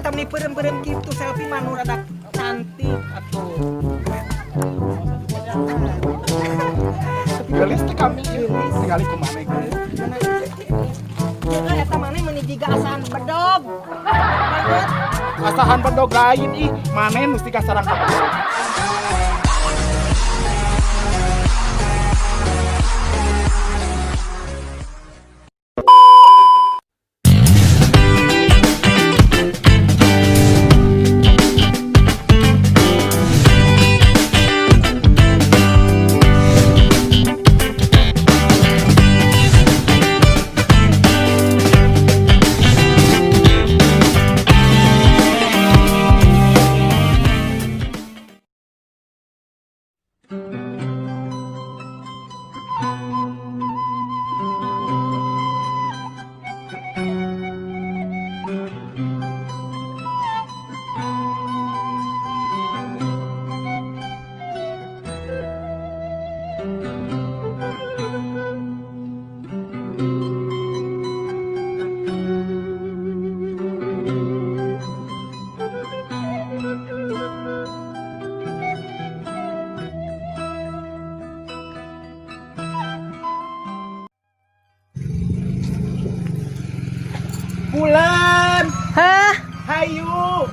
Tami peureum-peureum kitu, selfie mah nu rada cantik atuh. Geulis teh kami tingali kumaha ge. Heeh, eta maneh meuni jiga asahan bedog. Banget. Asahan bedog lain ih, maneh mesti ka sarang ka bedog. Bulan, Hah? Hayu.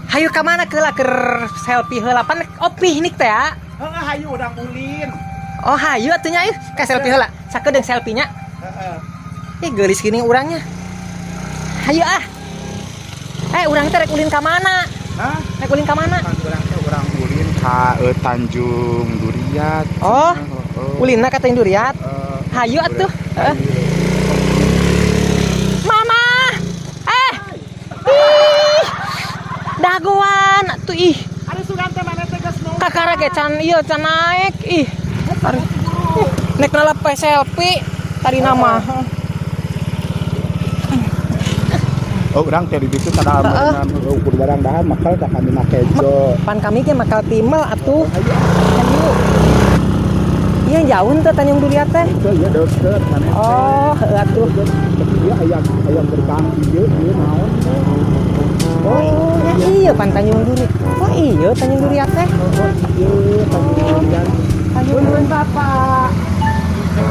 Hayu ka mana keula keur selfie heula pan opih nik teh ya? Heeh, hayu urang ulin. Oh, hayu atuh nya ih ka selfie heula. Sakedeung selfie nya. Heeh. Ih, geulis gini urangnya. Hayu ah. Eh, urang teh rek ulin ka mana? Hah? Rek ulin ka mana? Kan urang teh urang ulin ka Tanjung Duriat. Oh, Heeh. ulinna ka Tanjung Duriat. Heeh. Hayu atuh. Heeh. Mama. Eh. Ih. Dagoan atuh ih. Ari sugan teh maneh teh geus nu. Kakara ge can ieu can naik ih. Ih, nek nalap selfie tadi nama. Oh, urang teh di ditu kada ukur barang dahar makal ka kami mah kejo. Pan kami ge makal timel atuh. Hayu. Hayu. Iya jauh teh Tanjung Duriat teh. Itu ya deket maneh teh. Oh, heuh atuh. Tapi ieu aya aya gerbang ieu ieu naon teh. Oh, ya iya pan Tanjung Duri. Oh iya Tanjung Duriat teh. Oh, iya Tanjung Duriat. Tanjung Duriat. Bapak.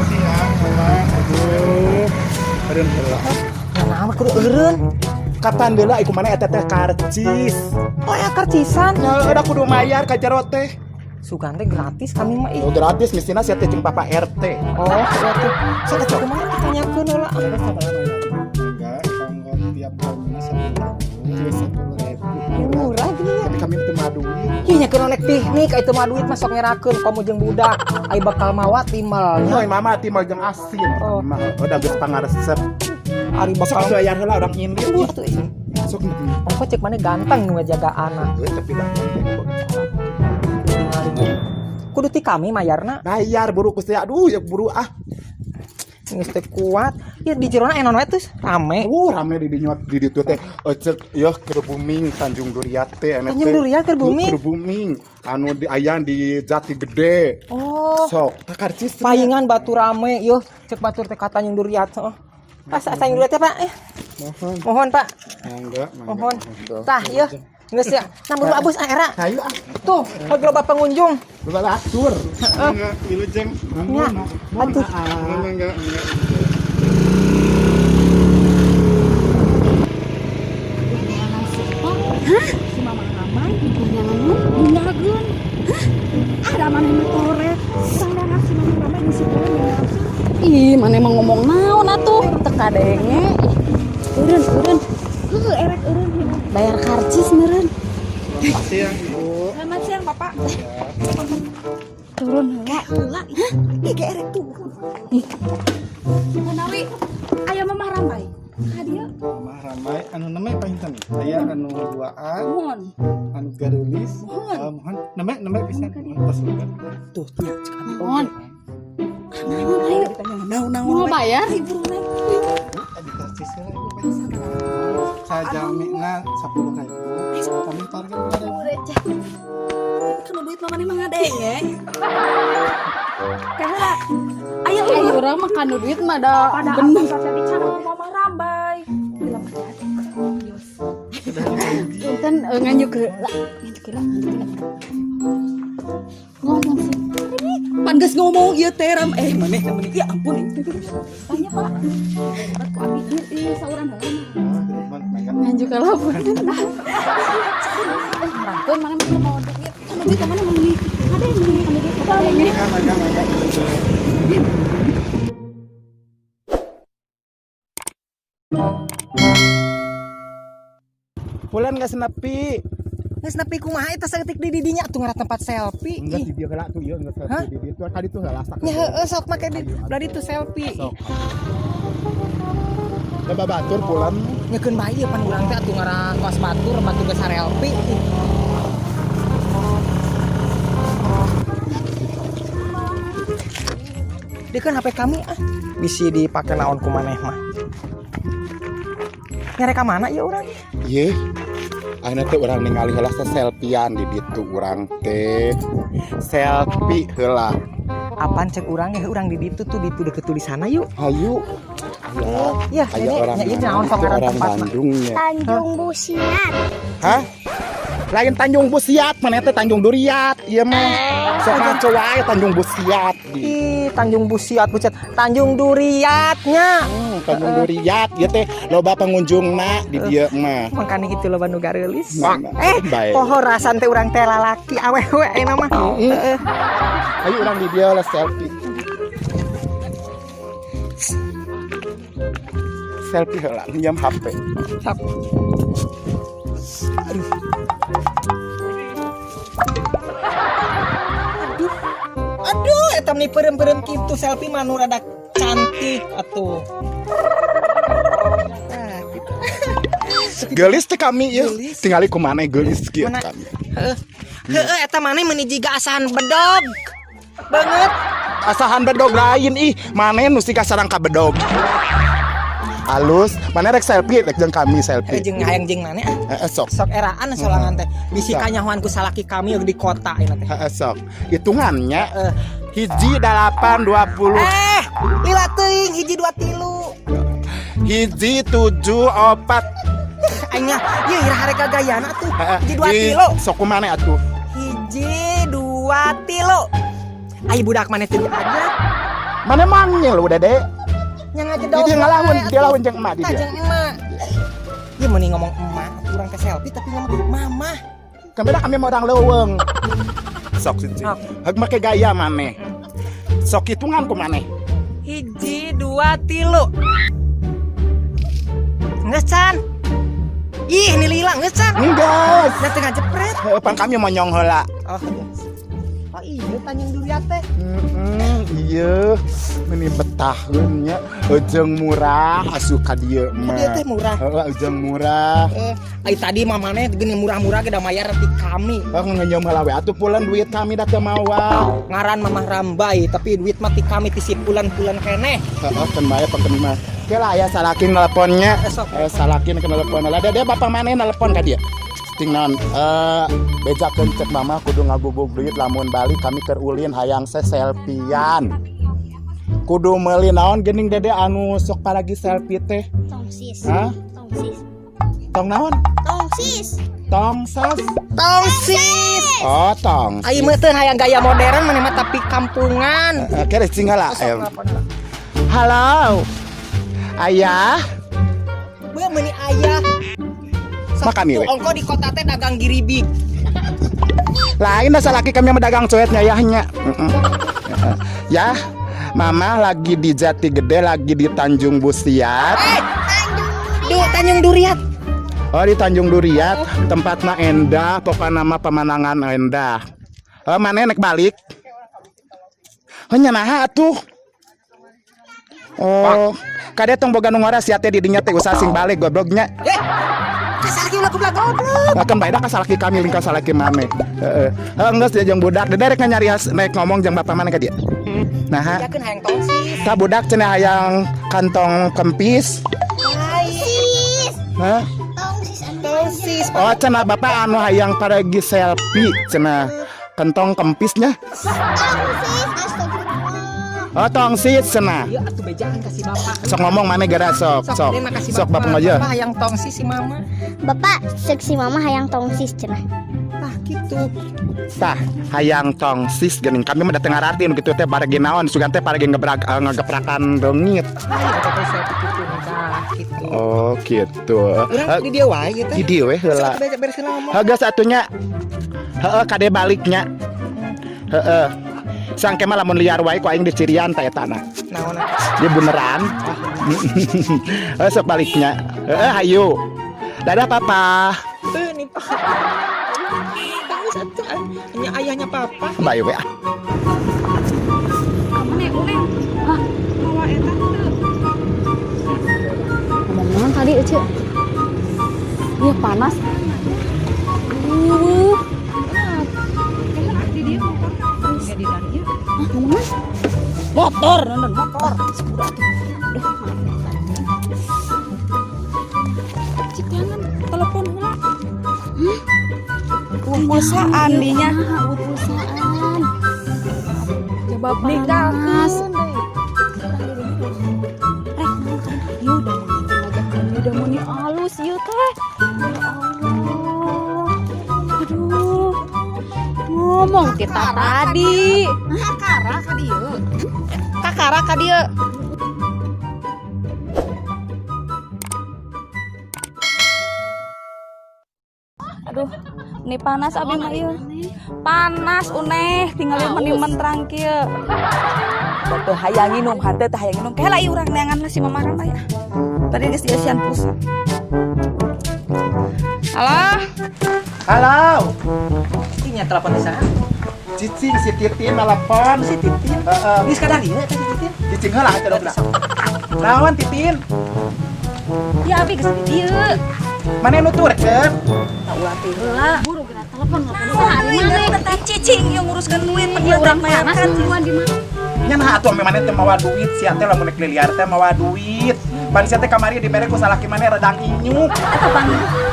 Siang, Bapak. Aduh. Eureun heula. Nah, kudu eureun. Kapan deula iku maneh eta teh karcis. Oh ya karcisan. Nya udah kudu mayar ka jero teh. Sugan teh gratis kami mah ih. Oh, gratis mistina sia teh jeung Bapak RT. Oh, iya tuh. Sok atuh kumaha ditanyakeun heula. Enggak, kanggo tiap tahunnya 10.000, 10.000. Murah gini ya. Tapi kami teu mah duit. Ih nya keur nek piknik itu mah duit mah sok ngerakeun komo jeung budak. Ai bakal mawa timelnya. Oi, mama timal jeung asin. Oh. Mah udah geus pangaresep. Ari Sok bakal atuh aya heula urang indit. Aduh, atuh ih. Sok nih. Ongko cek mana ganteng nu ngajaga anak. Euy, tapi dah. Kudu ti kami mayarna. Bayar buru Gusti. Aduh, ya buru ah. Geus teu kuat. Ya di jerona enon we tuh rame. Rame di dinya di ditu teh. Cek yeuh keur booming Tanjung Duriat teh ene teh. Tanjung Duriat keur booming? Keur booming. Anu di aya di Jati Gede. Oh. Sok, tah karcis. Paingan batu rame yeuh cek batur teh ka Tanjung Duriat heeh. Pas Tanjung Duriat teh Pak. Eh. Mohon. Mohon Pak. Mangga, mangga. Mohon. Tah yeuh. Geus ya. Nah buru abus ah era. Hayu ah. Tuh, loba pengunjung. Loba atur. Heeh. Wilujeng. Nya. Atuh. Mangga, mangga. Hah? Si Mama Ramai punyangan punyageun. Hah? Ada mana motoret? Urang dangar si Mama Ramai di situ. Ih, mana emang ngomong naon atuh? Teu kadenge. Ih, eureun, eureun. Heuh, erek eureun. Bayar karcis meureun. Selamat siang, Ibu. Selamat siang, Bapak. Turun heula. Heula, hah? Ih, ge erek turun. Ih, Kunawi aya Mama Ramai. Ka dieu. Mama Ramai anu namanya panginten. Aya anu duaan, Mohon. anu garulis. Mohon. Mohon. Namanya namanya pisan. Tos juga. Tuh, nya cek abi Mohon. oge. Naon ayo. Naon-naon. Mau bayar? Ai buru naik. Adi karcis heula Ibu panginten. Sajamina 10.000. Kami target 2.000. Receh. Kan duit mama mah ngadenge. Kaheula. Ayo Ayo urang mah kanu duit mah da pada bener. apa tadi cara Mama Rambai. Punten nganjuk heula, nganjuk heula, nganjuk heula. Ngomong sih. Pan geus ngomong ieu teh ram eh maneh teh meuni. Ya ampun itu. Tanya, Pak. Obat ku abi ieu ieu sauran heula. Mangga. Nganjuk heula punten. Eh, rangkeun mana mah mau duit. Kan duit mana meuni. Ada yang meuni kami duit. Kadenge. Mangga, mangga. Pulan geus nepi. Geus nepi kumaha eta saeutik di didinya atuh ngara tempat selfie. Enggak Ih. di dieu heula tuh ieu geus Hah? di dieu tuh kali tuh heula sak. Nya heueuh sok make di belah ditu selfie. Sok. Da babatur pulan. Nyekeun bae ieu pan urang teh atuh ngara kos batur batur geus selfie. Ih. Dia kan HP kami ah. Bisi dipake naon ku maneh mah. Nyare ka mana ieu urang? Ieu. Ayeuna teh urang ningali heula selfiean di ditu urang teh. Selfie heula. Apaan cek urang ya urang di ditu tuh ditu deket tulisanna yuk. Hayu. Ya, Aya ini orang ya, ieu naon itu sok ngaran orang tempatna. Bandungnya. Tanjung Busiat. Hah? Lain Tanjung Busiat, mana teh Tanjung Duriat, ieu mah. Sok ngaco wae Tanjung Busiat di. Ih, Tanjung Busiat buset. Tanjung Duriatnya. Tanjung Duriat ieu teh loba pengunjungna di dieu mah. Makanya itu loba nu gareulis. Nah, Eh, bae. poho rasan teh urang teh lalaki awewe ayeuna mah. Heeh. Ayo urang di dieu lah selfie. Selfie heula nyiam HP. Sok. Aduh. Aduh. Aduh, eta meni peureum-peureum kitu selfie mah nu rada cantik atuh. Nah, gitu. Geulis teh kami ieu. Geulis. Tingali kumaha geulis kieu Mana? kami. Heeh. Heeh, eta maneh meuni jiga asahan bedog. Banget. Asahan bedog lain ih, maneh nu siga sarang ka bedog. Alus, maneh rek selfie rek jeung kami Eh selfie. jeung hayang jeung maneh ah. Heeh, sok. Sok eraan solangan teh. Bisi Sok. kanyahoan ku salaki kami di kota ayeuna teh. Heeh, sok. Hitungannya Heeh. 1 8 20 Eh, lila teuing 1 2 3. 1 7 4. Aing nya, ieu iraha rek gagayana tuh. Heeh. 1 2 3. Sok kumaha atuh? 1 2 3. Ai budak maneh teu diajak. Mana mangil udah deh. Nya ngajedog. Di dia ngalamun, dia lawan jeung emak di Tah dia. jeung emak. Ieu meuni ngomong emak, urang ke selfie tapi ngomong mama. Kami kami mah orang leuweung. Sok sih. Sok. Heug make gaya maneh. Sok hitungan ku maneh. 1 2 3. Geus can. Ih, ini lila geus can. Enggeus. Da teu ngajepret. Heuh, pan kami monyong heula. Oh, oh iya Tanjung Duriat teh. Iya, meni betaheun nya, ujung murah asup ka dieu mah. Dieu teh murah. Heeh, ujung murah. Eh, ai tadi mah maneh geuning murah-murah ge da mayar ti kami. Oh, ngeunyeum heula we atuh pulan duit kami da teu mawa. Ngaran mamah rambai tapi duit mah ti kami ti si pulan-pulan keneh. Heeh, kan bae pang mah. Oke lah ya salakin nelponnya. Eh, sok. Eh, salakin ke nelpon lah. Dia bapak maneh nelpon ka dia. Ting naon bejakeun cek mama kudu ngagubug duit lamun balik kami keur ulin hayang se selfiean. Kudu meuli naon geuning dede anu sok paragi selfie teh. Tongsis. Hah? Tongsis. Tong naon? Tongsis. Tong sas. Tongsis. Oh, tong. Ai mah teu hayang gaya modern maneh mah tapi kampungan. Oke, cing heula. Sok nelpon heula. Halo. Ayah, Beuh meuni ayah. Sok Makan tuh, we. Ongko di kota teh dagang giribik. Lain dah salaki kami yang dagang cuetnya ayahnya. Heeh. Ya, Mama lagi di Jati Gede, lagi di Tanjung Busiat. Eh, Duh, Tanjung Duriat. Oh, di Tanjung Duriat, tempatnya endah, pokoknya nama pemandangan endah. Oh, mana nek balik? Oh, nya naha atuh. Oh, kade tong boga nu ngora sia teh di dinya teh usah sing balik gobloknya. Eh, kasalaki ulah goblok goblok. Akan bae da kasalaki kami lingkah salaki mame. Heeh. Heuh geus dia jeung budak, dede rek nyari naik ngomong jeung bapak mana ka dia. Nah, Yakeun hayang tongsis. ka budak cenah hayang kantong kempis. Sis. Hah? Tongsis anu Tongsis. Oh, cenah bapak anu hayang paragi selfie cenah kantong kempisnya. Tongsis. Astagfirullah. Oh, tongsis cenah. Ieu atuh bejaan ka si bapak. Sok ngomong mana gara sok sok. Sok, kasih Sok bapak aja. Bapak hayang tongsis si mama. Bapak, cek si mama hayang tongsis cenah. Tah kitu. Tah, hayang tongsis geuning kami mah da teu ngararti nu kitu teh baregi naon, sugan teh paragi ngebrak ngegeprakan reungit. Ayo teh selfie kitu tah kitu. Oh, gitu. Urang di dieu wae gitu. Di dieu we heula. Sok beres heula ngomong. Heeh, satunya. Heeh, kade baliknya. Heeh. Sangke mah lamun liar wae ku aing dicirian teh eta na. Naon? Dia beneran. Heeh, sok baliknya. Heeh, hayu. Dadah papa. Tuh nih pak. Tahu satu hanya ayahnya papa. Bayu we. Kamu nih, Uneng. Hah? Bawa eta teu. Ngomong naon tadi Ece? Iya panas. Di dieu motor. Enggak di dieu. Hah, ngomong naon? Motor, nonton motor. Sepuluh atuh. Duh, maaf. Cik jangan telepon heula. Uang pulsaan dinya. Ah, uang pulsaan. Coba Panas. Rek, naon kan? Ieu udah mau ngajakan, udah mau nih alus ieu teh. Ya Allah. Aduh. Ngomong kita tadi. Kakara ka dieu. Kakara ka dieu. Aduh, ini panas abi mah ieu. Panas uneh, tinggal meni mentrang kieu. Teu hayang nginum, hanteu teh hayang nginum. Kela ieu urang neangan si mama ramai ah. Tadi geus dieusian pulsa. Halo, Halo. Ini telepon di sana. Cicing si Titin telepon. Si Titin. Heeh. Geus kadang ieu teh si Titin. Cicing heula atuh dobrak. Naon Titin? ya abi geus di dieu. Mana nuturkeun? Tah ulah teh heula. Buru geura telepon telepon saha ari Mana maneh? teh cicing ieu nguruskeun duit Iya urang bayar panas kan. nungguan di mana? Nya nah atuh ame maneh teh mawa duit, sia teh lamun rek liliar teh mawa duit. Pan sia teh kamari dibere ku salaki maneh redang inyuk. Eta pang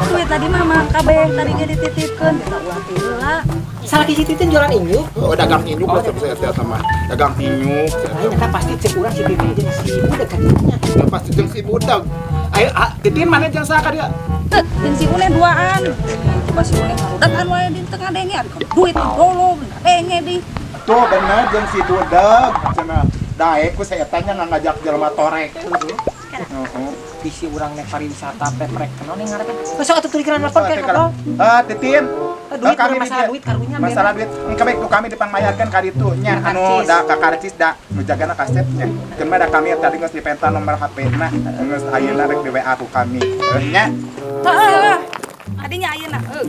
duit tadi mah mah kabeh tadi ge dititipkeun. Tah ulah teh heula. Salaki si Titin jualan inyuk. Oh, dagang inyuk lah saya teh sama. Dagang inyuk. Lain eta pasti cek urang si Titin jeung si budak ka dieu. Ya pasti jeung si budak. Ayo, ah, Titin mana jeung saha ka dieu? Teu, jeung si Uneh duaan. Coba si Uneh ngarudakan wae di tengah denge ari duit dolo denge di. Tuh bener jeung si budak cenah. Daek ku saya tanya ngajak jelema torek. Heeh. Bisi urang nek pariwisata peprek naon yang ngaranna. Sok atuh tulikeun telepon ke ngobrol. Ah, Titin. Duit, Kami masalah duit karunya Masalah duit. Engke bae ku kami dipangmayarkeun ka ditu nya Ka anu karcis. da ka karcis da nu jagana kasep nya. Keun mah da kami tadi geus dipenta nomor HP-na geus ayeuna rek di WA ku kami. Heuh nya. Heeh. Adinya ayeuna, heuh.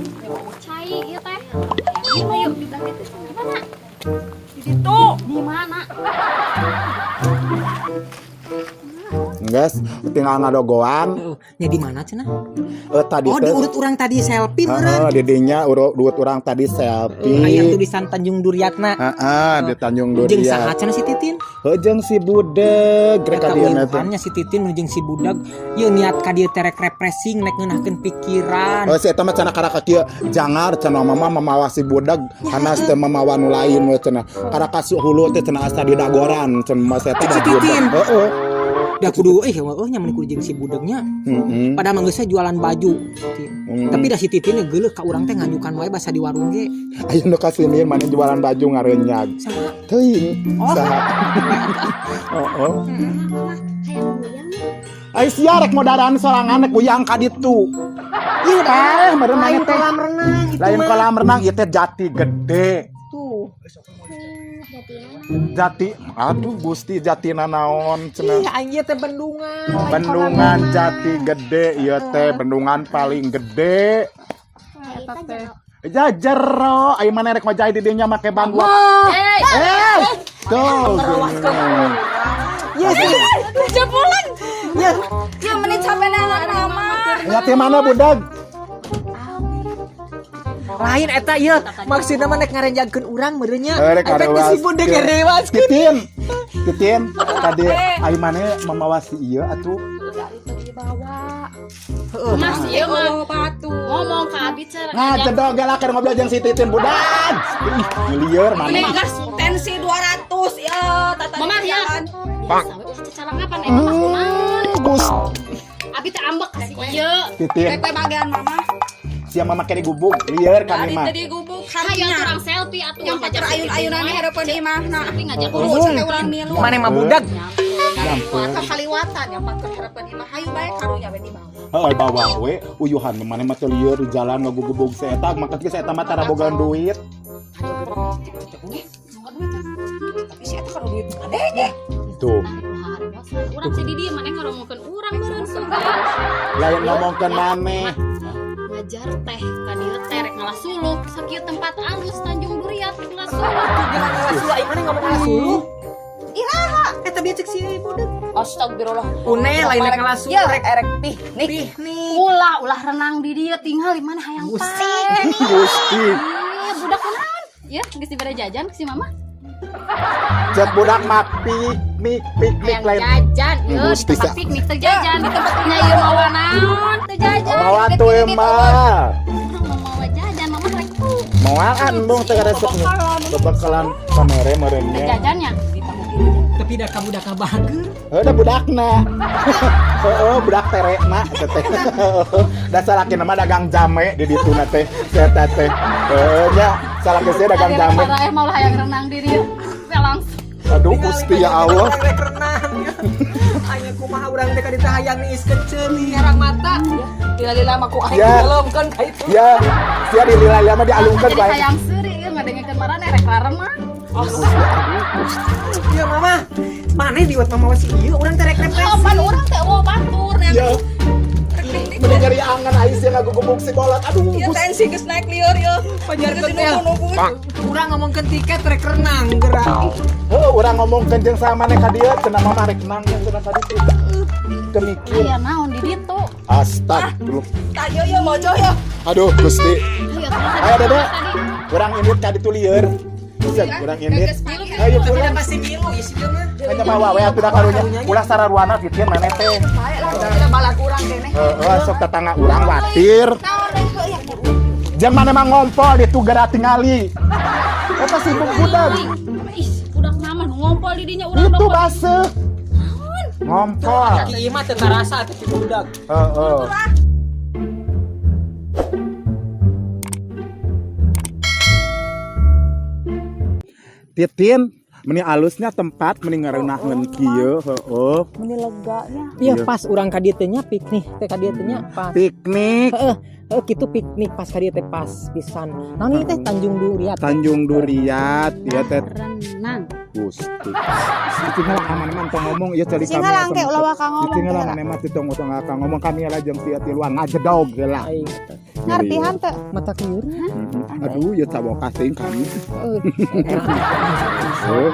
Cai ieu teh. Ayo di tadi teh di mana? Di ditu. Di mana? Geus tinggal ngadogoan. Nya di mana cenah? Tadi Oh, teh diurut urang tadi selfie meureun. Heeh, di dinya urut duit urang tadi selfie. Aya tulisan Tanjung Duriatna. Heeh, di Tanjung Jeung saha Duriat. cenah si Titin? Heuh jeung si budeg rek ka Eta dieu teh. uruhannya si Titin nu jeung si budak. Ieu niat ka dieu terek refreshing nek ngeunahkeun pikiran. Oh, si eta mah cenah karaka kieu jangar cenah mama mamawa si budak hanas teh mamawa nu lain we cenah. Karaka hulu teh cenah asa didagoran cenah mah si eta Si da Titin. budak. Heeh. Da kudu heuh nya mun kudu jeung si budegnya. Heeh. Padahal mah geus jualan baju. Titin. Tapi da si Titin geuleuh ka urang teh nganyukan wae basa di warung ge. Aya nu kasinin mana jualan baju ngarenyag. Saha? Teuing. Oh. Saha? Heeh. Hayang goyang. Ai sia rek modaran sorangan rek uyang ka ditu. Ieu teh meureun Lain maneh teh. kolam renang itu Lain mah. kolam renang ieu teh jati gede. Tuh. Jati, aduh Gusti jatina naon cenah. Ih, aing ieu teh bendungan. Lain kolam Bendungan renang. Jati Gede ieu teh bendungan paling gede. Eta jero. Ja jero, aya mana rek ngojay di dinya make bangwa. Eh, tuh. gini. Iya sih. Jebulan. Ya. Ya menit sampai neangan mama. Ya ti mana budak? Lain eta ieu maksudna mah nek ngarenjagkeun urang meureun nya. Eh, rek Efek teh si budeg ngarewaskeun. Titin. Titin, tadi aya mana mamawa si ieu atuh. Heeh. Mas ieu mah Oh, batu. ngomong ka abi cer. Ngajedog ge lah keur ngobrol jeung si Titin budak. Ih, lieur mana. Ini gas tensi 200 ya tata tadi Mama, di ya. jalan. Biasa we ulah cacalangapan eta mah kunaon. Gus Abi teh ambek ka si ieu. Titin. Rek we bagian mama. Sia mama kene gubuk, lieur kami Tadi mah. tadi gubuk Hayo karunya. urang selfie atuh Yang ngajak pacar ayun-ayunan harapan imahna. Tapi ngajak Kudu sampai urang milu. Maneh mah budak. Nyamper. Kaliwatan yang pakai harapan imah hayu bae karunya we di bawah. Heeh, bawa we uyuhan maneh mah teu lieur di jalan ngagugubug si eta, maka geus eta mah tara boga duit. Tapi si eta kan duit adenya. Tuh, Urang si Didi maneh ngomongkeun urang meureun sugan. lain ngomongkeun maneh. Ngajar teh ka dieu teh rek ngalah suluh sakieu tempat alus Tanjung Duriat ngalah suluh. Jangan ngalah suluh, ai maneh ngomong ngalah suluh. Iraha, eta dia cek si budak. Astagfirullah. Une lain rek ngalah suluh Ya rek rek erek piknik. piknik. Ulah ulah renang di dieu tinggal di mana hayang pae. Gusti, Iya, budak kunaon? Ya, geus dibere jajan ke si mama. cek budak mah piknik, piknik Hayang lain. jajan, ieu di Gusti, tempat sa- piknik teu jajan, di tempatnya ieu mawa naon teu jajan. Mawa tuh mah. Urang mau mawa jajan, mama rek tuh. Moal embung teh resep. Bebekalan kamere Teu merenya. jajannya. Tapi dah ka budak ka bager. Heuh da budakna. Heeh, budak terekna eta teh. Da salakina mah dagang jame di dituna teh, si eta teh. Heuh nya, salaki sia dagang jame. Parah mau hayang renang di dieu. We langsung. Aduh Gusti ya Allah. Urang rek renang. Aya kumaha urang teh ka ditu hayang niiskeun ceuli herang mata. Lila-lila mah ku aing Ya. Dialungkeun ka itu. Ya, sia dilila mah dialungkeun Jadi bae. hayang seuri ieu ngadengekeun maraneh rek rarenang. Ya mama, maneh diwet mama si ieu urang teh rek refreshing. Kapan urang teh eueuh batur yang Ya. Mending nyari angan ai sia ngagugubug si bolot. Aduh Ya Gusti. tensi geus naik lieur yeuh. Pajarkeun Geus teh. nunggu-nunggu. Urang ngomongkeun tiket rek renang geura. Heuh, urang ngomongkeun jeung sama maneh ka dieu cenah mama rek nang cenah ka ditu. Kemikir. aya naon di ditu. Astagfirullah. Tayo yo mojo yo. Aduh Gusti. Ayo terus Ayo Dede. tadi. Urang indit ka ditu lieur. Bisa urang indit. Ayo Tapi pulang. da pasti milu ya si ieu mah. Hanya bawa we atuh da karunya. Ulah sararuana titieun maneh teh. Bae lah kita balak urang keneh. Heeh, sok tetangga urang watir. Naon deui heuh ya. Jeung maneh mah ngompol di tu geura tingali. Eta sibuk budak. Ih, budak mama nu ngompol di dinya urang Itu dong. baseuh. Ngompol. Ki ieu mah teu karasa atuh si budak. Heeh. Titin, meni alusnya tempat meni ngareunahkeun kieu, heeh. Meni leganya. Iya pas urang ka dieu teh nya piknik teh ka dieu teh nya pas. Piknik Heeh, heeh kitu piknik pas ka dieu teh pas pisan. Naon ieu teh Tanjung Duriat. Tanjung Duriat, ya teh Renang. Gusti. Cicing lah aman mah tong ngomong ieu cari Cicing lah engke ulah waka ngomong Cicing lah heula. maneh mah tong tong waka ngomong kami lah jeung sia tiluan ngajedog heula. Aing teh. Ngerti hante. Mata kieu. Mhm. Aduh, ya caboka teuing kami. Heeh. Oh,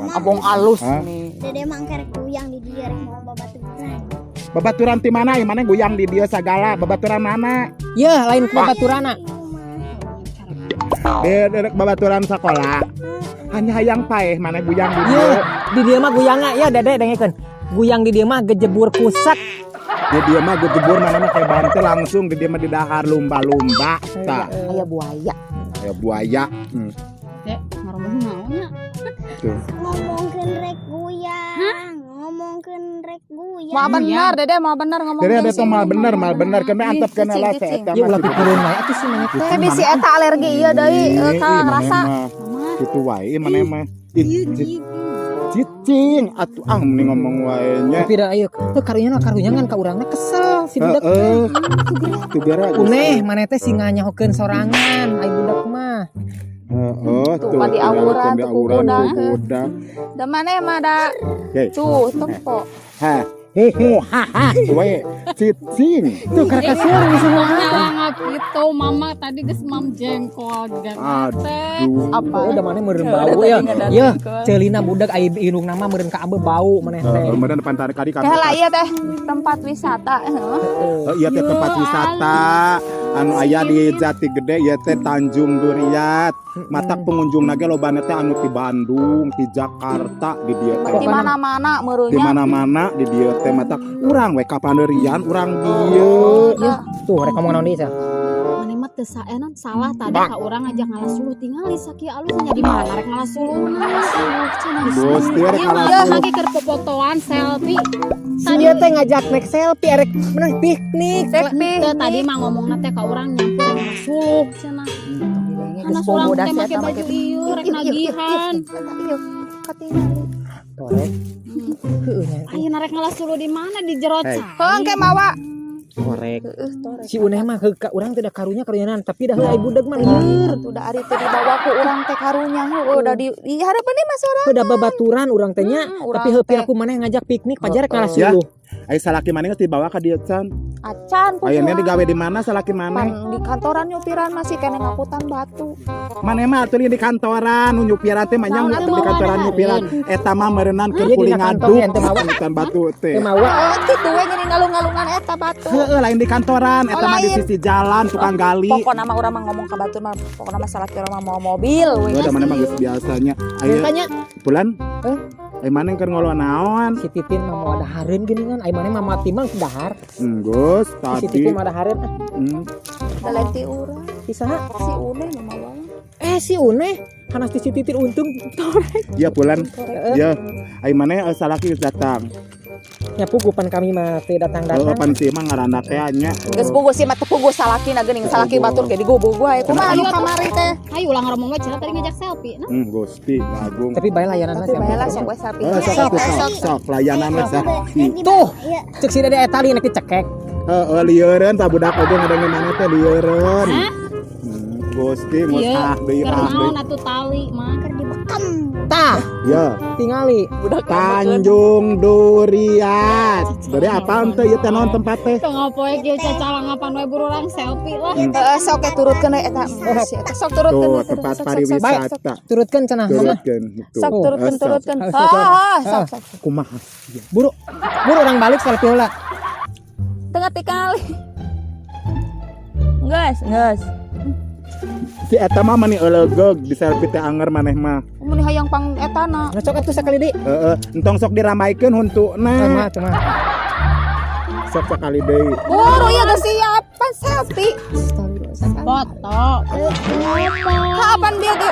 Abong alus Hah? nih. Dede mah engke rek guyang di dieu rek mau babaturan. Babaturan ti mana? Mana goyang di dieu sagala? Babaturan mana? Yeuh lain ku babaturana. Derek babaturan sekolah. Hanya hayang paeh mana guyang di dieu. Yeuh, di dieu mah guyangna ya Dede dengekeun. Guyang di dieu mah gejebur kusak. Di dieu mah gejebur mana mah kayak bantel langsung di dieu mah di dahar lumba-lumba. Tah, Aya buaya. aya buaya. Dek, ngomong naon nya? Tuh. Ngomongkeun rek guyang, ngomongkeun rek guyang. Mau bener Dede, mau bener ngomong Jadi ada jeung tuh si mal bener kena antep kena lah Cicing, saya eta Ya mah ulah gitu. pikireun wae atuh si maneh teh. Teh bisi eta alergi ieu deui ka Ih, ngerasa. maneh mah. Kitu wae maneh mah. Ih, Cicing atuh ah mending ngomong wae nya. Tapi da ayo, teu karunya mah karunya ngan ka urangna kesel si budak teh. Heeh. Tuh geura. Uneh maneh teh sing nganyahokeun sorangan ai budak mah. Heeh, Tuh, pan diawuran, di tuh awuran kukuda. ku budak. Da maneh mah da Hei. cuh tempo. Ha, hu hu ha ha we cicing. Tuh karena kasihan bisa Nyalangap gitu mama tadi geus mam jengkol juga teh. Aduh. Apa? Oh, udah maneh meureun bau ya. Ya, ceulina budak ai indungna mah meureun ka ambe bau maneh teh. Heeh, meureun depan tarik kali kami. Teh lah iya teh tempat wisata heeh. Oh, iya teh tempat wisata anu aya di Jati Gede ieu teh Tanjung Duriat. Matak pengunjung ge lobana teh anu ti Bandung, ti Jakarta di dieu teh. Di mana-mana Di meureunnya. mana-mana di dieu teh matak urang we kapanerian urang dieu. Tuh rek ngomong naon deui sia. Maneh mah Teu saenan salah tadi ka urang ngajak ngalas suluh, tingali sakieu alusnya di mana rek ngalas suluhna. Gusti rek Ieu ngalas mah suluh. Lagi keur popotoan selfie. Sia teh ngajak naik selfie erek menang piknik. Teu, tadi mah ngomongna teh ka urang nyampe rek ngalas suluh cenah. Hanas urang teh make baju ieu rek nagihan. Iya, katingali. Torek. Heueuh nya. Ayeuna rek ngalas suluh di mana, di jero Hey. cai? Heuh, engke mawa. Torek. Heeh, torek. Si Uneh mah heuh ka urang teh da karunya karunyanan, tapi dah heuh ai budak mah lieur. Tuh da ari teh dibawa ku urang teh karunya heueuh da di hareupeun ieu mah sorang. Heuh da babaturan urang teh nya, Hmm, urang tapi heuh teh. piraku maneh ngajak piknik pajar rek ngalas Ya. suluh. Ai salaki maneh geus dibawa ka dieu can? Acan ku. Ayeuna digawe di mana salaki maneh? Pan di kantoran nyupiran masih kene ngakutan batu. Maneh mah atuh di kantoran nu nyupiran teh mah Naon di atuh kantoran mawa nyupiran. Eta mah meureunan keur Iya, kuli dina kantong ngaduk ente mawa. ngakutan batu teh. Teu mawa. Oh, kitu we geuning ngalung-ngalungan eta batu. Heeh, lain di kantoran, eta Oh, mah di lain. sisi jalan tukang gali. Pokokna mah urang mah ngomong ka batur mah pokokna mah salaki urang mah mau mobil we. Heuh, da maneh mah geus biasanya. Ayo Tanya bulan. Eh? Ai maneh keur ngolo naon? Si Titin mah mau dahareun geuningan, ai maneh mah mati mah dahar. Enggeus Si tadi. Titin mah dahareun ah. Da lain ti urang. Si saha? Si Uneh nu mawa. Eh, si Uneh hanas ti si Titin untung torek. Ya bulan. Ya. Ai maneh salaki geus datang. Nya pugupan kami mah teu Heeh, datang-datang. pan sih mah ngaranna teh nya. Geus puguh sih mah teu puguh salakina geuning salaki batur ge digubug wae. Kumaha nu kamari teh? Ayo ulah ngomong we cenah tadi ngajak selfie. Nah, Gusti, agung. Tapi bae layanan Tapi bae lah sok we selfie. Eh, sok atuh, sok, sok layanan lah selfie. Tuh, Iya. cek si Dede eta li cekek. Heeh, lieureun tah budak oge ngadenge maneh teh lieureun. Gusti Ieu mustah deui keur ah deui. naon atuh tali mah. Keur dibekam. Tah, Ya, tingali. Budak Tanjung Duriat. Dari apaan teh ieu teh naon tempat teh? Teu ngapoe kieu cacalangapan we buru urang selfie lah. Heeh, sok ke turutkeun we eta. Si eta sok turutkeun. Tuh, tempat pariwisata. Turutkeun cenah mama. Turutkeun itu. Sok turutkeun Eh, sok. turutkeun. Sok, sok. Ah, sok sok. Kumaha? Buru, buru urang balik selfie heula. Tengah tikali. Geus, geus. Si eta mah mani eulegeug di selfie teh anger maneh mah. Mun hayang pang etana. Nah, sok atuh sakali deui. Heeh, entong sok diramaikeun huntuna. Mah, cuma. Sok sakali deui. Buru ya geus siap pan selfie. Foto. Ngomong. Kapan dia ge?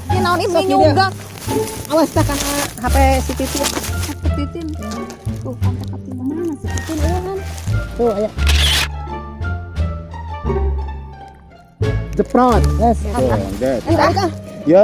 Ini naon ieu nyugak. Awas tah kana HP si Titin. Titin. Tuh kontak hati Mana si Titin eueuh kan? Tuh, aya. Jeprot. Yes. Tuh, geus. Ayo balik ah. Ya,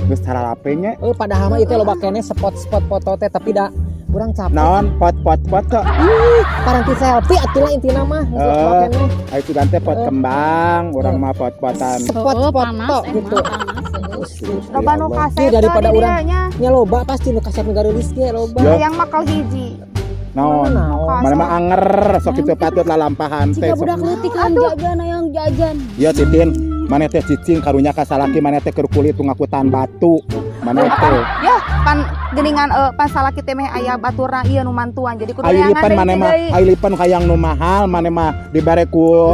geus saralape nya. Oh, padahal mah itu loba keneh spot-spot foto teh, tapi da urang capek. Naon pot pot pot kok. Ih, paranti selfie atulah intina mah geus loba Eh, keneh. ayo sugan teh pot kembang, urang mah pot-potan. Spot Heueuh, foto panas gitu. emang panas. Loba nu kasep Ih, daripada di urang. dieu nya. Nya loba pasti nu kasep nu gareulis ge loba. Ya. Hayang makal hiji. Naon? Naon? Mana mah anger sok kitu patut lalampahan teh. Jika sok. budak leutik hayang jajan hayang jajan. Ya Titin, maneh teh cicing karunya ka salaki maneh teh keur kulit ngakutan batu. Maneh teh. Ya, pan geuningan pan salaki teh meh aya baturna ieu nu mantuan. Jadi kudu Ayo neangan lipen deui maneh mah, deui. ayo lipen hayang nu mahal, maneh mah dibare ku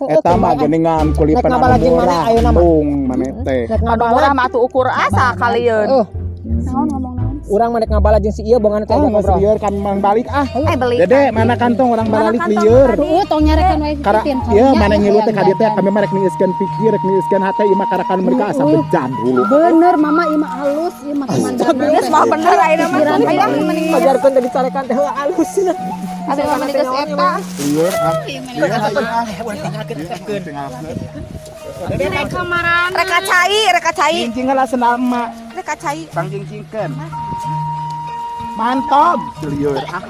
eta mah geuningan kulipen Rek anu ngabalagin maneh murah. ayeuna mah. Bung maneh teh. Rek Anu ngabalag. murah mah atuh ukur asa kalieun. Oh, Naon ngomong naon? urang mah rek ngabalag jeung si ieu bongan teh Oh, ajak geus ngobrol. lieur kan mang balik ah. Eh beli. Dede, mana kantong orang Mana balik kantong lieur. tadi? Heueuh tong nyarekan wae si Kara, Titin. iya mana ngilu teh hayang ka dieu teh jajan. kami mah rek niiskeun pikir, rek niiskeun hate ieu mah karakan mereka asa bejad dulu. Bener mama ieu mah halus ieu mah pemandangan. Geus mah bener ayeuna mah. Hayang mending Pajarkeun teh dicarekan teh heuh alus cenah. atuh mah mending geus eta. Lieur ah. Lieur ah. Tinggalkeun. Rek cai, rek cai, Cincing heula sendal emak. rek cai. Bang cingcingkeun. Mantap, lieur ah.